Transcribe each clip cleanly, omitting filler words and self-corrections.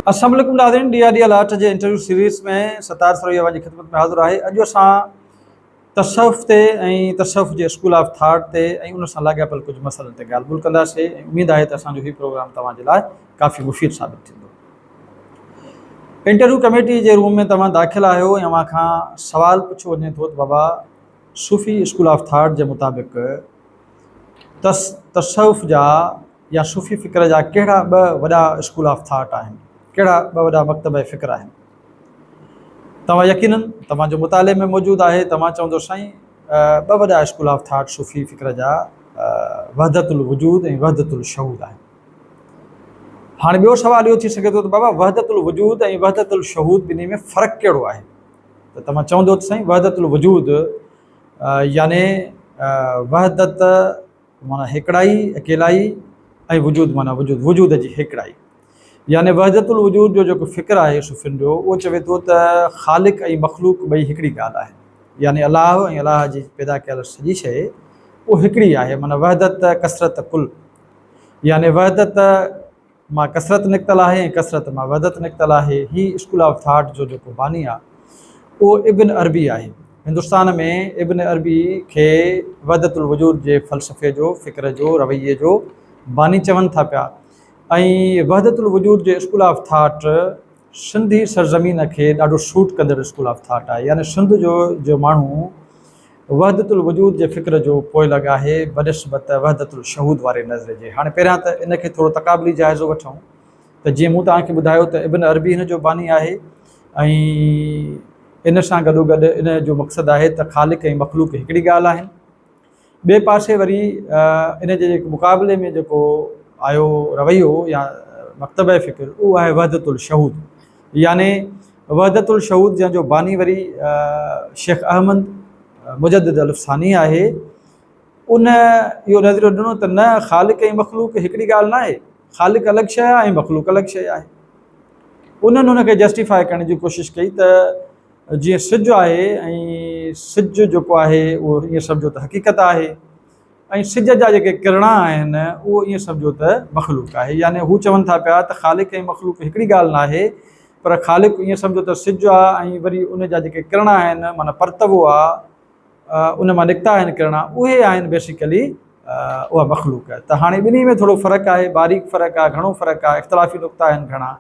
السلام عليڪم ناظرين ڊي I D الاٽ جي انٽرويو سيريز ۾ ستار سروي اوهان جي خدمت ۾ حاضر آهي. اڄ اسان تصوف تي ۽ تصوف جي اسڪول آف ٿاٽ تي ۽ ان سان لاڳاپيل ڪجهه مسئلن تي ڳالهه ٻولهه ڪنداسين ۽ اميد آهي ته اسان جو هي پروگرام توهان جي لاء ڪافي مفيد ثابت ٿيندو. انٽرويو ڪميٽي جي روم ۾ توهان داخل آهيو ۽ اوهان کان سوال پڇيو وڃي ٿو ته بابا صوفي اسڪول آف ٿاٽ جي مطابق تصوف جا يا صوفي فڪر جا ڪهڙا ٻه وڏا اسڪول آف ٿاٽ آهن، ڪهڙا ٻه وڏا مڪتبه فڪر آهن؟ توهان يقينن توهان جو مطالعي ۾ موجود آهي، توهان چوندو سائين ٻه وڏا اسڪول آف ٿاٽ صوفي فڪر جا وحدت الوجود ۽ وحدت الشهود آهن. هاڻي ٻيو سوال اهو ٿي سگهي ٿو ته بابا وحدت الوجود ۽ وحدت الشهود ٻنهي ۾ فرق ڪهڙو آهي؟ ته توهان چوندو ته سائين وحدت الوجود يعني وحدت معنيٰ هيڪڙائي، اڪيلائي، ۽ وجود معنيٰ وجود، وجود جي هيڪڙائي. يعني وحدت الوجود جو جيڪو فڪر آهي صوفين جو اهو چوي ٿو ته خالق ۽ مخلوق ٻئي هڪڙي ڳالهه آهن. يعني الله ۽ الله جي پيدا ڪيل سڄي شيء اهو هڪڙي آهي معنيٰ وحدت ڪثرت ڪل يعني وحدت مان ڪثرت نڪتل آهي ۽ ڪثرت مان وحدت نڪتل آهي. هي اسڪول آف ٿاٽ جو جيڪو باني آهي اهو ابن عربي آهي. هندستان ۾ ابن عربي کي وحدت الوجود جي فلسفي جو، فڪر جو، رويي جو باني چون ٿا پيا ۽ وحدت الوجود جي اسڪول آف ٿاٽ سنڌي سرزمين کي ڏاڍو سوٽ ڪندڙ اسڪول آف ٿاٽ آهي يعني سنڌ جو جو ماڻهو وحدت الوجود جي فڪر جو پوئلڳ آهي بنسبت وحدت الشهود واري نظريي جي. هاڻي پهريان ته ان کي ٿورو تقابلي جائزو وٺون ته جيئن مون توهان کي ٻڌايو ته ابن عربي هن جو باني آهي ۽ ان سان گڏوگڏ ان جو مقصد آهي ته خالق ۽ مخلوق هڪڙي ڳالهه آهن. ٻئي پاسي وري ان جي مقابلي ۾ جيڪو آيو رويو يا مڪتبه فڪر اهو آهي وحدت الشهود يعني وحدت الشهود جنهن جو باني وري شيخ احمد مجدد الف ثاني آهي ان اهو نظريو ڏنو ته نه خالق ۽ مخلوق هڪڙي ڳالهه نه آهي خالق الڳ شيء آهي ۽ مخلوق الڳ شيء آهي انهن ان کي جسٽيفائي ڪرڻ جي ڪوشش ڪئي ته جيئن سج آهي ۽ سج جيڪو آهي اهو ائين سمجهو ته حقيقت آهي ۽ سج جا جيڪي ڪرڻا آهن اهو ائين سمجهو ته مخلوق آهي يعني هو چون ٿا پيا ته خالق ۽ مخلوق هڪڙي ڳالهه ناهي پر خالق ائين سمجهو ته سج آهي ۽ وري ان جا جيڪي ڪرڻا آهن معنيٰ پرتوو آهي ان مان نڪتا آهن ڪرڻا اهي آهن بيسيڪلي اها مخلوق ته هاڻي ٻنهي ۾ ٿورو فرق آهي باريڪ فرق آهي گهڻو فرق آهي اختلافي نقطا آهن گهڻا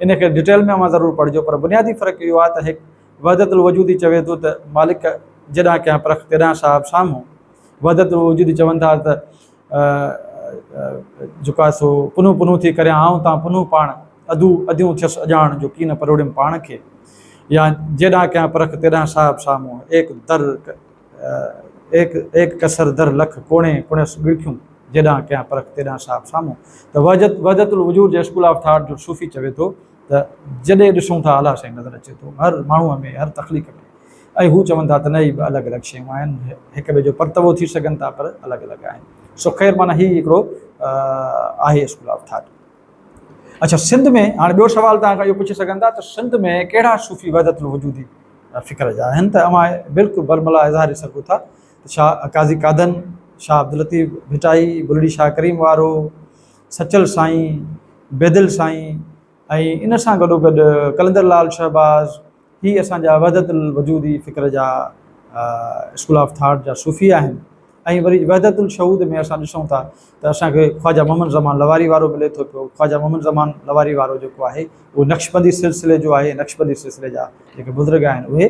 ان کي ڊيٽيل ۾ اوهان ضرور پڙهجو پر بنيادي فرق اهو آهي ته هڪ وحدت الوجودي چوي ٿو ته مالڪ جيڏانهن ڪيان پرک تيڏانهن صاحب سامهون وحدت الوجودي چون ٿا ته جيڪو آهي سو پنهون پنهون ٿي ڪريان آئون تان پنهون پاڻ اڌو اڌيون ٿيس اڄاڻ جو ڪين پروڙيم پاڻ کي يا جيڏانهن ڪيان پرک تيڏانهن صاحب سامهون ايڪ در ايڪ ايڪ ڪسر در لک ڪوڻي ڪڻيس ڳڙکيون جيڏانهن ڪيان پرک تيڏانهن صاحب سامهون ته وحدت وحدت الوجود جي اسڪول آف ٿاٽ جو صوفي چوي ٿو ته جڏهن ڏسون ٿا الله سائين نظر اچي ٿو هر ماڻهوء ۾ هر تخليق ۾ ۽ هو چون ٿا ته نه هي به الڳ الڳ شيون آهن هڪ ٻئي جو پرتوو ٿي سگهن ٿا پر الڳ الڳ آهن سو خير معنيٰ هي هڪڙو آهي اسڪول آف ٿاٽ. اڇا سنڌ ۾ هاڻي ٻيو سوال توهان کان اهو پڇي سگهن ٿا ته سنڌ ۾ ڪهڙا صوفي وحدت الوجودي فڪر جا آهن ته اوهان بلڪل برملا اظهاري سگهو ٿا ته شاهه قاضي قادن، شاهه عبداللطيف ڀٽائي، بلڙي شاهه ڪريم وارو، سچل سائين، بيدل سائين ۽ ان سان گڏوگڏ قلندر لال شهباز هي اسان جا وحدت الوجودي فڪر جا اسڪول آف ٿاٽ جا صوفي آهن ۽ وري وحدت الشهود ۾ اسان ڏسون ٿا ته اسان کي خواجه محمد زمان لواري وارو ملي ٿو پيو خواجه محمد زمان لواري وارو جيڪو آهي اهو نقشبندي سلسلي جو آهي نقشبندي سلسلي جا جيڪي بزرگ آهن اهي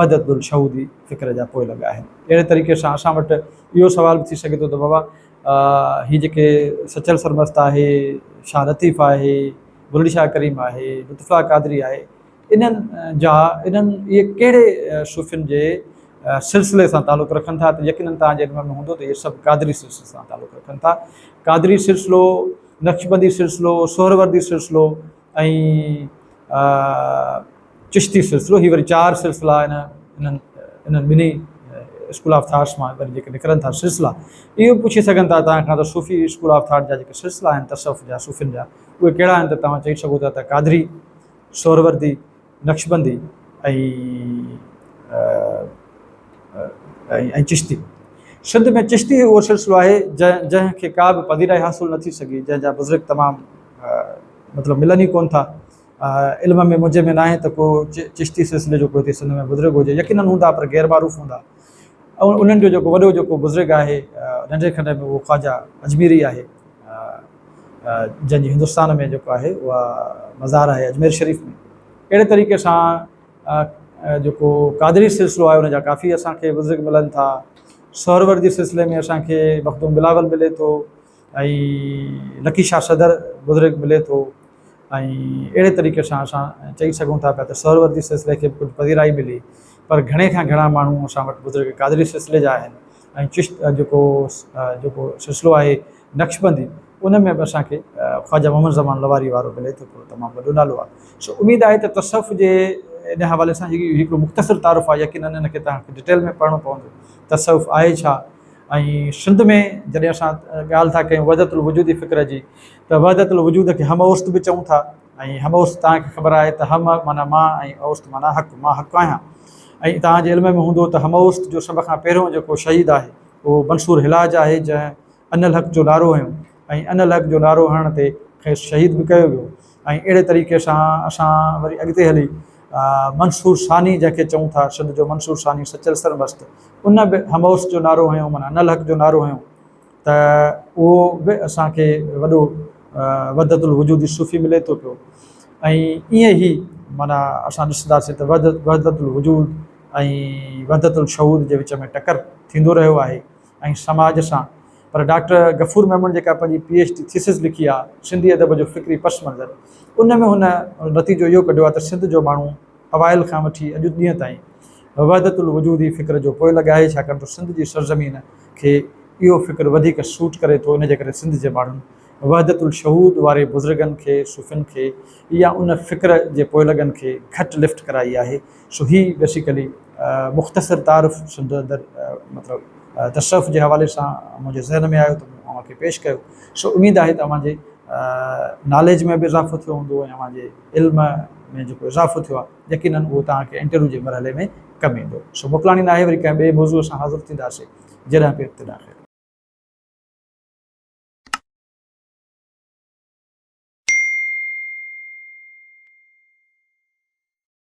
وحدت الشهودي فڪر جا پوئلڳ آهن اهڙي طريقي سان اسان وٽ اهو سوال به ٿي سگهي ٿو ته بابا هي جيڪي سچل سرمست آهي شاهه لطيف آهي بلڙي شاهه ڪريم آهي لطف الله قادري آهي انهن جا انهن اهي ڪهڙي صوفين جي سلسلي سان تعلق رکن ٿا ته يقينن توهان جي علم ۾ هوندو ته اهي سڀ قادري سلسلي سان تعلق رکن ٿا. قادري سلسلو، نقشبندي سلسلو، سهروردي سلسلو ۽ چشتي سلسلو هي وري چار سلسلا آهن انهن انهن ٻنهي اسڪول آف ٿاٽس مان وري جيڪي نڪرن ٿا سلسلا اهو پڇي سگهن ٿا توهان کان ته صوفي اسڪول آف ٿاٽ جا جيڪي سلسلا آهن تصوف جا صوفين جا اهي ڪهڙا آهن ته توهان چئي سگهو ٿا ته قادري سهروردي، نقشبندي ۽ چشتي. سنڌ ۾ چشتي اهو سلسلو آهي جنهن کي ڪا به پذيرائي حاصل نه ٿي سگهي، جنهن جا بزرگ تمام مطلب ملن ئي ڪونه ٿا. علم ۾ منهنجي ۾ ناهي ته ڪو چشتي سلسلي جو ڪو هتي سنڌ ۾ بزرگ هجي يقينن هوندا پر غير معروف هوندا ۽ انهن جو جيڪو وڏو جيڪو بزرگ آهي ننڍي کنڊ ۾ اهو خواجه اجميري آهي جنهن جي هندستان ۾ جيڪو آهي اها مزار آهي اجمير شريف ۾ اهڙي طريقي سان جيڪو قادري سلسلو آهي ان جا ڪافي اسان کي بزرگ ملن ٿا سهروردي سلسلي ۾ اسان کي مخدوم بلاول ملي ٿو ۽ لکي شاهه صدر بزرگ ملي ٿو ۽ اهڙي طريقي سان اسان چئي سگهون ٿا پيا ته سهروردي سلسلي کي به ڪجهه پذيرائي ملي پر گهڻي کان گهڻا ماڻهو اسان وٽ بزرگ قادري سلسلي جا آهن ۽ چشت جيڪو جيڪو سلسلو آهي نقشبندي ان ۾ به اسان کي خواجه محمد زمان لواري وارو ملي ٿو پيو تمام وڏو نالو آهي سو اميد آهي ته تصوف جي ان حوالي سان هي هڪڙو مختصر تعارف آهي يقينن ان کي توهان کي ڊيٽيل ۾ پڙهڻو پوندو تصوف آهي ڇا ۽ سنڌ ۾ جڏهن اسان ڳالهه ٿا ڪيون وحدت الوجودي فڪر جي ته وحدت الوجود کي هم اوست به چئون ٿا ۽ هم اوست توهان کي خبر آهي ته هم معنيٰ مان ۽ اوست معنيٰ حق مان حق آهيان ۽ توهان جي علم ۾ هوندو ته هم اوست جو سڀ کان پهريون جيڪو شهيد آهي اهو منصور حلاج آهي جنهن ان الحق جو نعرو هنيو ۽ ان الحق جو نعرو هڻڻ تي کيس شهيد به ڪيو ويو ۽ اهڙي طريقي سان اسان وري اڳتي هلي منصور ثاني جنهن کي چئون ٿا سنڌ جو منصور ثاني سچل سرمست ان به هموس جو نعرو هنيو معنيٰ ان الحق جو نعرو هنيو ته اهو به اسان کي وڏو وحدت الوجودي صوفي ملي ٿو پيو ۽ ائين ئي معنيٰ اسان ڏسنداسين ته وحدت الوجود ۽ وحدت الشهود جي وچ ۾ ٽڪر ٿيندو رهيو آهي ۽ سماج سان پر ڊاڪٽر غفور ميمڻ جيڪا پنهنجي پي ايڇ ڊي ٿيسز لکي آهي سنڌي ادب جو فڪري پس منظر ان ۾ هن نتيجو اهو ڪڍيو آهي ته سنڌ جو ماڻهو اوائل کان وٺي اڄ ڏينهن تائين وحدت الوجودي فڪر جو پوئلڳ آهي ڇاڪاڻ ته سنڌ جي سرزمين کي اهو فڪر وڌيڪ سوٽ ڪري ٿو ان جي ڪري سنڌ جي ماڻهن وحدت الشهود واري بزرگن کي صوفين کي يا ان فڪر جي پوئلڳن کي گهٽ لفٽ ڪرائي آهي سو هي بيسيڪلي مختصر تعارف سنڌ اندر مطلب تصوف جي حوالي سان منهنجي ذهن ۾ آيو ته مون اوهان کي پيش ڪيو سو اميد آهي ته اوهان جي ناليج ۾ به اضافو ٿيو هوندو ۽ اوهان جي علم ۾ جيڪو اضافو ٿيو آهي يقينن اهو توهان کي انٽرويو جي مرحلي ۾ ڪم ايندو سو موڪلاڻي ناهي وري ڪنهن ٻئي موضوع سان حاضر ٿينداسين جڏهن پير تڏهن خير.